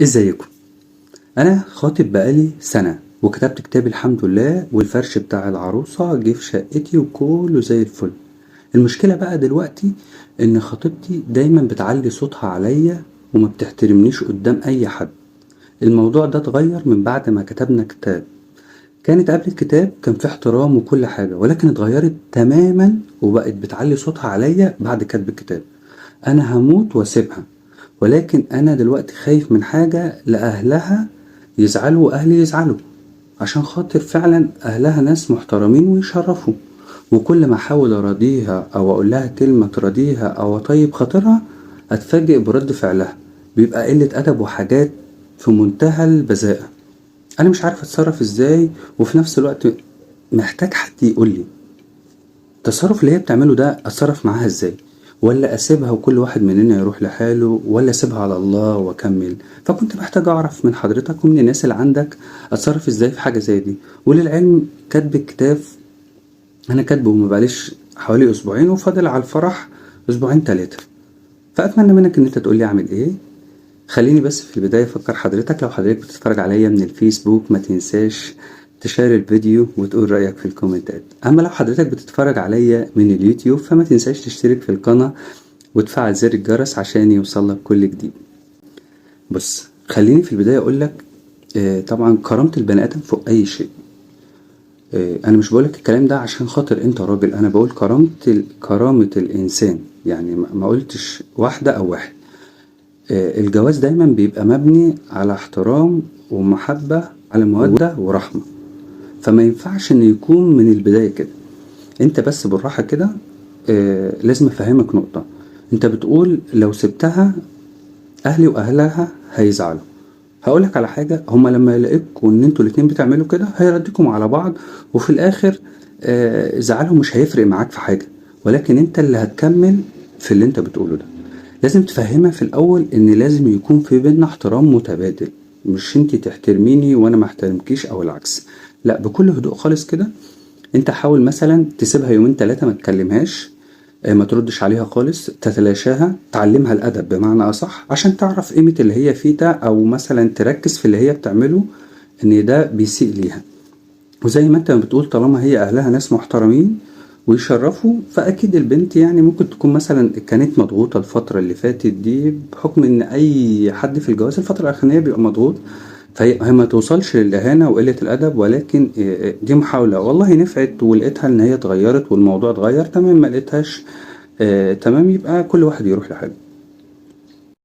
ازيكم؟ انا خاطب بقالي سنة وكتبت كتاب الحمد لله، والفرش بتاع العروسة جه في شقتي وكله زي الفل. المشكلة بقى دلوقتي ان خطيبتي دايما بتعلي صوتها عليا وما بتحترمنيش قدام اي حد. الموضوع ده اتغير من بعد ما كتبنا كتاب. كانت قبل الكتاب كان في احترام وكل حاجة، ولكن اتغيرت تماما وبقت بتعلي صوتها عليا بعد كتب الكتاب. انا هموت واسيبها، ولكن انا دلوقتي خايف من حاجة، لأهلها يزعلوا واهلي يزعلوا، عشان خاطر فعلا اهلها ناس محترمين ويشرفوا، وكل ما احاول اراضيها او اقول لها كلمة تراضيها او اطيب خاطرها اتفاجئ برد فعلها، بيبقى قلة ادب وحاجات في منتهى البذاءة. انا مش عارف اتصرف ازاي، وفي نفس الوقت محتاج حد يقول لي التصرف اللي هي بتعمله ده اتصرف معاها ازاي، ولا اسيبها وكل واحد مننا يروح لحاله، ولا اسيبها على الله واكمل. فكنت محتاج اعرف من حضرتك ومن الناس اللي عندك اتصرف ازاي في حاجة زي دي. وللعلم كاتب الكتاب انا كاتبه ما بقاليش حوالي اسبوعين، وفاضل على الفرح اسبوعين 3. فاتمنى منك ان انت تقول لي اعمل ايه. خليني بس في البداية أفكر حضرتك، لو حضرتك بتتفرج عليا من الفيسبوك ما تنساش تشير الفيديو وتقول رأيك في الكومنتات. أما لو حضرتك بتتفرج عليا من اليوتيوب فما تنساش تشترك في القناة وتفعل زر الجرس عشان يوصلك كل جديد. بص، خليني في البداية أقولك، طبعا كرامة البني آدم فوق أي شيء. أنا مش بقولك الكلام ده عشان خاطر أنت راجل، أنا بقول كرامة الإنسان، يعني ما قلتش واحدة أو واحد. الجواز دايما بيبقى مبني على احترام ومحبة، على مودة ورحمة، فما ينفعش ان يكون من البداية كده. انت بس بالراحة كده، لازم افهمك نقطة. انت بتقول لو سبتها اهلي واهلها هيزعلوا. هقولك على حاجة، هما لما يلاقيكوا ان انتوا الاتنين بتعملوا كده هيردكم على بعض، وفي الاخر، زعلهم مش هيفرق معاك في حاجة، ولكن انت اللي هتكمل في اللي انت بتقوله ده. لازم تفهمها في الاول ان لازم يكون في بينا احترام متبادل، مش انت تحترميني وانا ما احترمكيش او العكس، لا، بكل هدوء خالص كده. انت حاول مثلا تسيبها يومين 3 ما تكلمهاش، ما تردش عليها خالص، تتلاشاها، تعلمها الادب بمعنى اصح، عشان تعرف قيمة اللي هي فيه ده، او مثلا تركز في اللي هي بتعمله ان ده بيسيء ليها. وزي ما انت بتقول طالما هي اهلها ناس محترمين ويشرفوا، فاكيد البنت ممكن تكون مثلا كانت مضغوطة الفترة اللي فاتت دي، بحكم ان اي حد في الجواز الفترة الاخرانية بيبقى مضغوط، فهي ما توصلش للاهانة وقلة الادب، ولكن دي محاولة والله نفعت ولقيتها ان هي اتغيرت والموضوع اتغير تمام، ما لقيتهاش، تمام، يبقى كل واحد يروح لحاله.